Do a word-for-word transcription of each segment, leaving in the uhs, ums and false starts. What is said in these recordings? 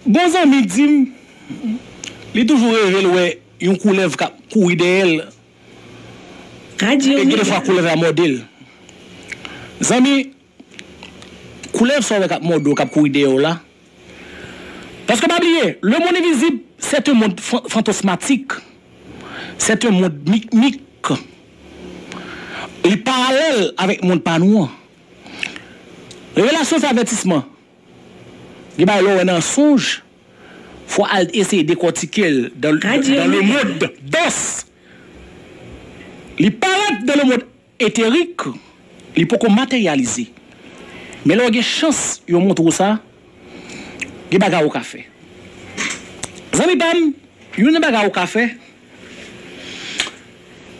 Gon zanmi k di m, li toujou reve l wè yon koulèv k ap kouri dèyè l. E gen defwa koulèv la mòde l. Zanmi, koulèv sa w wè k ap mòde w, k ap kouri dèyè w la. Paske pa bliye, le monde invisible, c'est un monde fan- fantasmatique. C'est un monde mi- mi- Li paralèl avèk mond pa nou an. Revelasyon se avètisman. Gen bagay lè w wè nan sonj, fò w al eseye dekòtike l dans, dans le monde d'os. Li parèt dans le monde éthérique, li poko materyalize. Men lè w gen chans yo montre w sa, gen bagay ou ka fè. Zanmi pa m, youn nan bagay ou ka fè,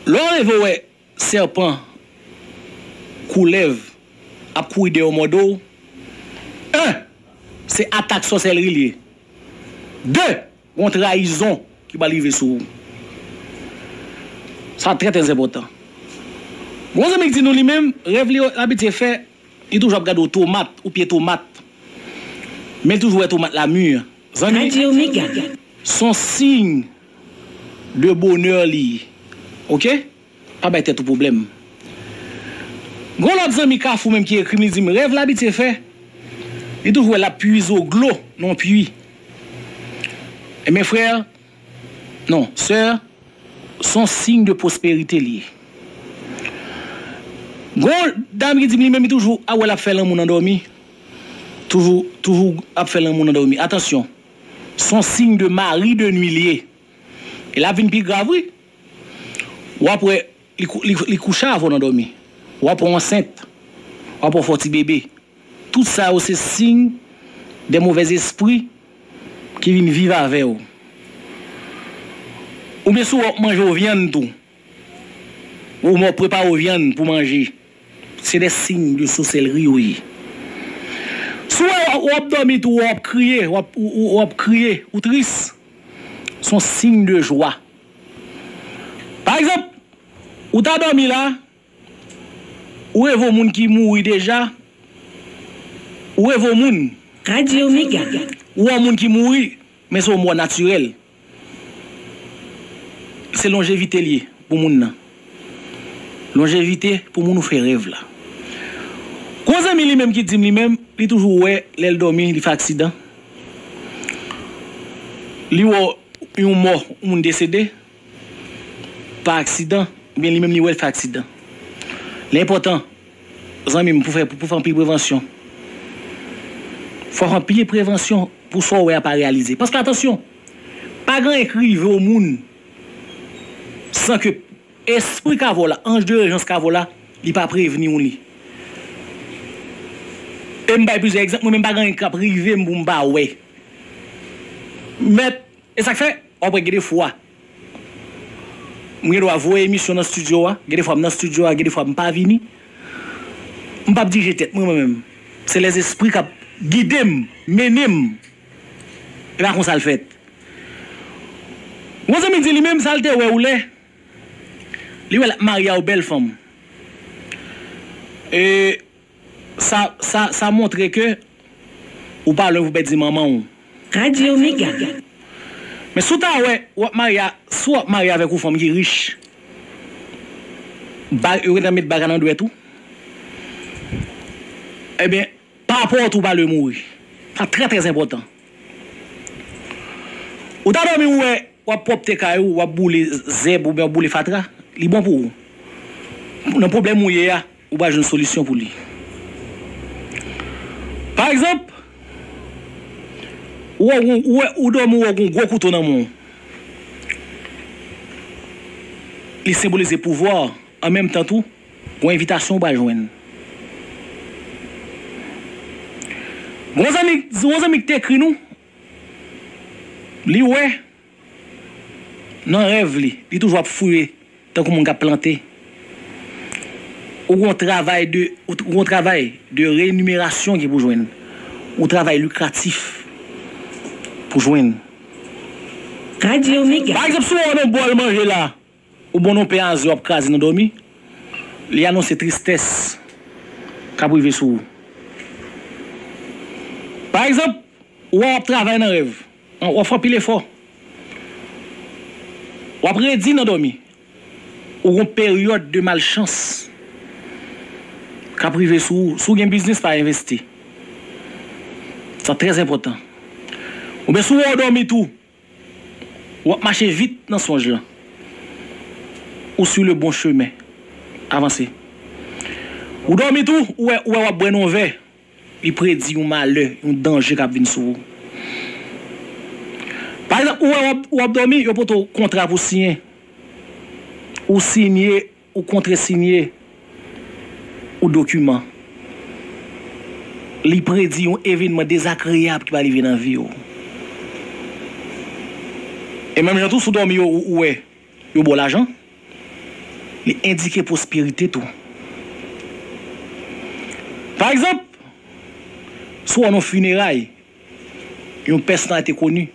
lè w reve w wè sèpan, koulèv ap kouri dèyè w mòde w, en, se atak sòsèlri l ye. De, gon trayizon ki pral rive sou ou. Sa trè, trè enpòtan. Gon zanmi k di nou li menm, rèv li abitye fè, li toujou ap gade w tomat, ou pye tomat. Men l toujou wè tomat la mi. Zanmi, se yon siy de bonè li ye. Oke? Pa bay tèt ou pwoblèm. Gon lòt zanmi Kafou menm ki ekri m, li di m, rèv l abitye fè, li toujou wè l ap pwize w dlo nan yon pwi. Ebyen, frè, non, sè, se yon siy de pwosperite li ye. Gon dam ki di m li menm, li toujou ap wè l ap fè lanmou nan dòmi. Toujou, toujou ap fè lanmou nan dòmi. Atansyon, se yon siy de mari de nwi li ye. E l ap vin pi grav, wi. W ap wè, li, kou- li, li kouche avè w nan dòmi. W ap wè w ansent. W ap wè w fè w ti bebe. Tout sa yo se siy de movèzespri ki vin viv avè w. Oubyen si w wè w ap manje w vyann tou. Ou mò prepare w vyann pou manje. Se de siy de sòsèlri yo ye. Si w wè w ap dòmi tou, w ap kriye, w ap, w, w, w ap kriye, ou tris, se yon siy de jwa. Pa egzanp, ou ta dòmi la, ou reve yon moun ki mouri deja, ou reve yon moun. Radyo Mega. Ou wè yon moun ki mouri, men se yon mò natirèl. Se lonjevite l ye pou moun nan. Lonjevite pou moun ou fè rèv la. Gon zanmi li menm ki di m li menm, li toujou wè lè l dòmi, li fè aksidan. Li wè yon mò, yon moun desede pa aksidan, oubyen li menm li wè l fè aksidan. Li enpòtan, zanmi m, pou fè, pou, pou fè anpil prevansyon. Fò w fè anpil prevansyon pou sa w wè a pa reyalize. Paske atansyon, pa gen anyen k rive yon moun san ke espri k avè w la, anj de rejans k avè w la, li pa prevni w li. E m bay plizyè egzanp, mwen menm pa gen anyen k ap rive m pou m pa wè. Mèt, e sa k fè, w ap wè gen de fwa, mwen gen dwa voye emisyon nan estidyo a, gen de fwa m nan estidyo a, gen de fwa m pa vini. M p ap dirije tèt mwen, mwen menm. Se lèzespri k ap gide m, mennen m. E pa konsa l fèt. Yon zanmi di li menm sa l te wè ou lè li wè l ap marye a yon bèl fanm. E sa, sa, sa montre ke ou pa lwen pou pèdi manman w. Radyo Mega. Men si w ta wè, w ap marye a, si w ap marye avèk yon fanm ki rich, ba, yo gentan met baga nan dwèt ou. Ebyen, pa pòt ou pa lwen mouri. Sa trè, trè enpòtan. Ou ta dòmi, ou wè, w ap pwòpte kay ou, w ap boule zèb oubyen w ap boule fatra, li bon pou ou. Nan pwoblèm ou ye a, ou pral jwenn solisyon pou li. Pa egzanp, ou wè, ou, ou wè, ou dòmi, ou wè gon gwo kouto nan men w. Li senbolize pouvwa, an menm tan tou, gon envitasyon ou pral jwenn. Gon zanmi, gon zanmi ki te ekri nou, li wè, nan rèv li, li toujou ap fouye tankou moun k ap plante. Ou gon travay de, ou gon travay de renimerasyon ki pou jwenn. Ou travay likratif pou jwenn. Radyo Mega. Pa egzanp, si w wè nan bòl manje la, ou bon nan pen a zè w ap kraze nan dòmi, li anonse tristès k ap rive sou ou. Pa egzanp, Ou wè w ap travay nan rèv. W ap fè anpil efò. W ap redi nan dòmi. Ou gon peryòd de malchans k ap rive sou ou. Si w gen biznis, pa envesti. Sa trè enpòtan. Oubyen si w wè w dòmi tou, w ap mache vit nan sonj lan. Ou sur le bon chemen. Avanse. Ou dòmi tou, ou wè, ou wè w ap bwè nan yon vè. Li predi yon malè, yon danje k ap vin sou ou. Pa egzanp, ou wè w ap, w ap dòmi, yo pote w kontra pou siyen. Ou siyen, ou kontresinye yon dokiman. Li predi yon evènman dezagreyab ki va rive nan vi w. E menm jan tou, si w dòmi, ou, ou wè yo ba w lajan, li endike pwosperite tou. Pa egzanp, si w wè nan fineray, yon pèsonalite koni,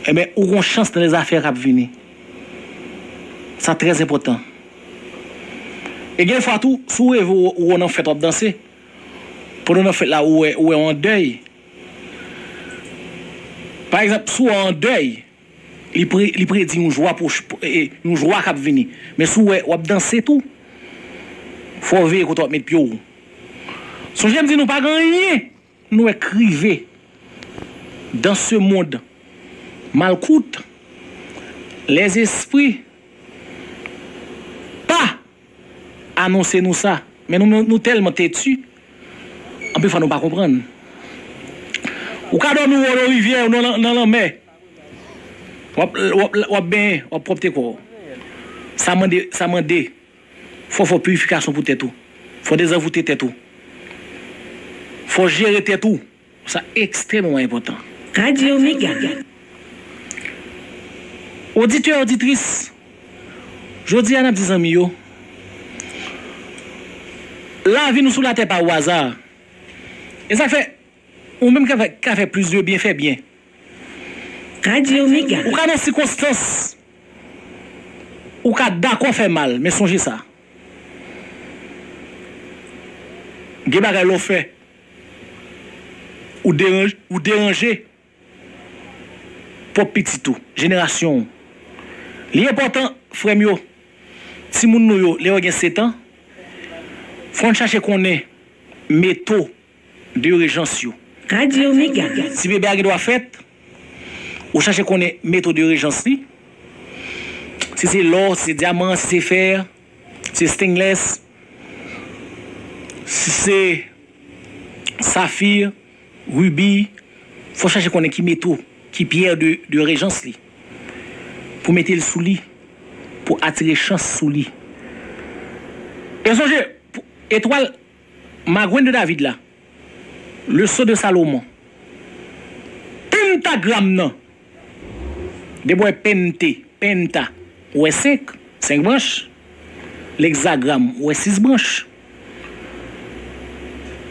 ebyen, ou gon chans nan lèzafè k ap vini. Sa trè enpòtan. E gen fwa tou, si w reve ou, ou nan fèt w ap danse, pandan w nan fèt la, ou wè, ou wè w an dèy. Pa egzanp, si w an dèy, li, pre, li predi yon jwa, pwoch, e, yon jwa k ap vini. Men si w wè w ap danse tou, fò w veye kote w ap met pye w. Sonje m di nou pa gen anyen nou wè k rive dans ce monde malkout, lèzespri pa anonse nou sa. Men nou, nou, nou tèlman teti, anpil fwa nou pa konprann. Ou ka dòmi ou wè nan rivyè, ou nan, nan lanmè. W ap, w ap, w ap benyen, w ap pwòpte kò w. Sa mande, sa mande. Fò w fè pirifikasyon pou tèt ou. Fò w dezanvoute tèt ou. Fò w jere tèt ou. Sa ekstrèmman enpòtan. Radyo Mega. Oditè, oditris, jodi a n ap di zanmi yo, lavi nou sou latè pa o aza. E sa k fè, ou menm ka fè, ka fè plis de byen, fè byen. Radyo Mega. Ou ka nan sikonstans, ou ka dakò fè mal, men sonje sa. Gen bagay lè w fè, ou deranje, ou deranje pwòp pitit ou, jenerasyon w. Li enpòtan, frè m yo, timoun nou yo, lè yo gen sèt an, fò n chache konnen meto de rejans yo. Radyo Mega. Si bebe a gen dwa fèt, ou chache konnen meto de rejans li. Si se lò, si se dyaman, si se fè, si se stainless, si se safir, ribi, fò chache konnen ki meto, ki pyè de, de rejans li. Pou mete l sou li, pou atire chans sou li. E sonje, pou etwal Magwen de David la, le sceau de Salomon, pentagram nan, depi w wè pente, penta, ou wè senk, senk branch, legzagram, ou wè sis branch.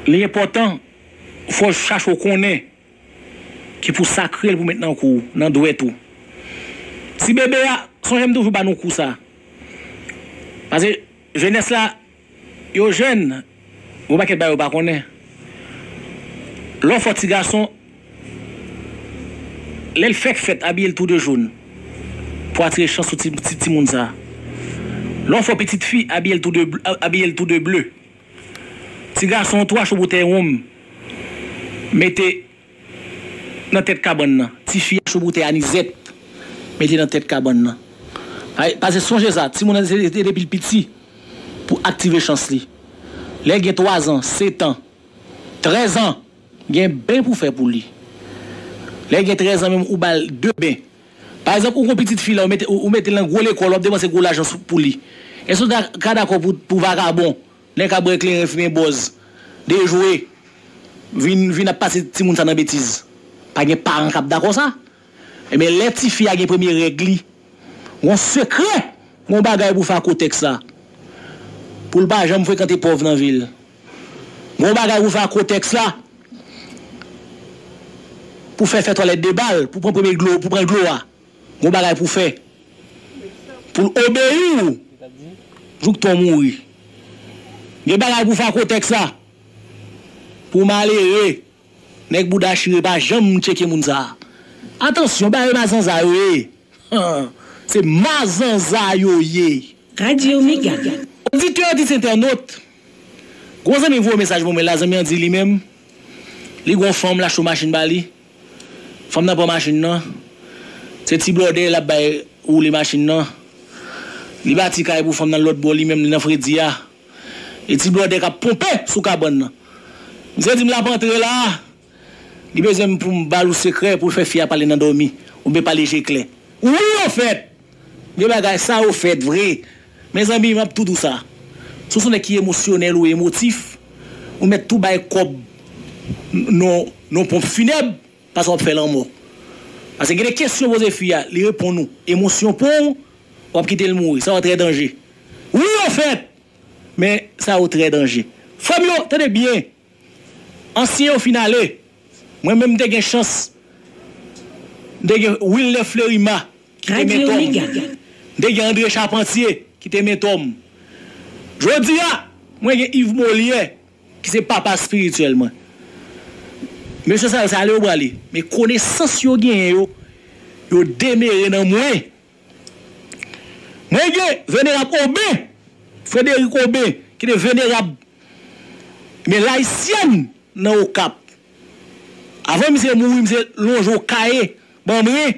Li enpòtan, fò w chache w konnen ki pou sakre l pou met nan kou w, nan dwèt ou. Ti bebe a, sonje m toujou ba nou kou sa. Paske jenès la, yo jèn, gon pakèt bagay yo pa konnen. Lè w fè ti gason, lè l fèk fèt, abiye l tou de jòn pou atire chans sou ti, ti, timoun sa. Lè w fè pitit fi, abiye l tou de ble, abiye l tou de ble. Ti gason, twa cho boutèy wonm, mete nan tèt kabann nan. Tifi a cho boutèy anizèt, mete nan tèt kabann nan. Ay, paske sonje sa, timoun nan se, se depi l piti pou aktive chans li. Lè l gen twazan, setan, trèzan, gen ben pou fè pou li. Lè l gen trèzan menm, ou ba l de ben. Pa egzanp, ou gon pitit fi la, ou mete, ou, ou mete l nan gwo lekòl, w ap depanse gwo lajan sou, pou li. Èske w ta ka dakò pou, pou vagabon, nèg k ap bwè kleren, fimen bòz, dejwe, vin, vin ap pase timoun sa nan betiz? Pa gen paran k ap dakò sa. Ebyen, lè tifi a gen premye règ li, gon sekrè, gon bagay pou fè ak kotèks la. Pou l pa janm frekante pòv nan vi l. Gon bagay pou fè ak kotèks la. Pou fè, fè twalèt de bal, pou pran premye glo, pou pran glo a. Gon bagay pou fè. Pou l obeyi w jouk tan w mouri. Gen bagay pou fè ak kotèks la. Pou w malere. Nèg bouda chire pa janm tcheke moun sa. Atansyon, ba yo mazanza yo ye. Se mazanza yo ye. Radyo Mega. Oditè, oditris, entènot. Gwo zanmi voye mesaj pou mwen la, zanmi an di li menm, li gon fanm, l achte yon machin ba li. Fanm nan pran machin nan. Se ti blòdè l ap bay woule machin nan. Li bati kay pou fanm nan lòt bò, li menm li nan fredi a. E ti blòdè k ap ponpe sou kabann nan. Misye di m l ap antre la. Li bezwen m pou m ba l yon sekrè pou l fè fi a pale nan dòmi. Oubyen pale je klè. Wi, yo fèt! Gen bagay sa yo fèt vre. Mezanmi, m ap tou di w sa. Si w se yon nèg ki emosyonèl ou emotif, ou mèt tou bay kòb non, non ponp finèb, paske w ap fè lanmò. Paske gen de kesyon poze fi a, li reponn ou, emosyon pran w, w ap kite l mouri. Sa yo trè danje. Wi, yo fèt! Men sa yo trè danje. Frè m yo, tande byen. Ansyen yo fin ale. Mwen menm, m te gen chans. M te gen Wilner Fleurima, ki te mentò m. M te gen André Charpentier, ki te mentò m. Jodi a, mwen gen Yves Molière, ki se papa espirityèl mwen. Mesye sa yo, se ale yo prale. Men konesans yo genyen yo, yo demere nan mwen. Mwen gen venerab Oben, Frederic Oben, ki te venerab, men layisyèn nan Okap. Avan misye mouri, misye lonje yon kaye ban mwen.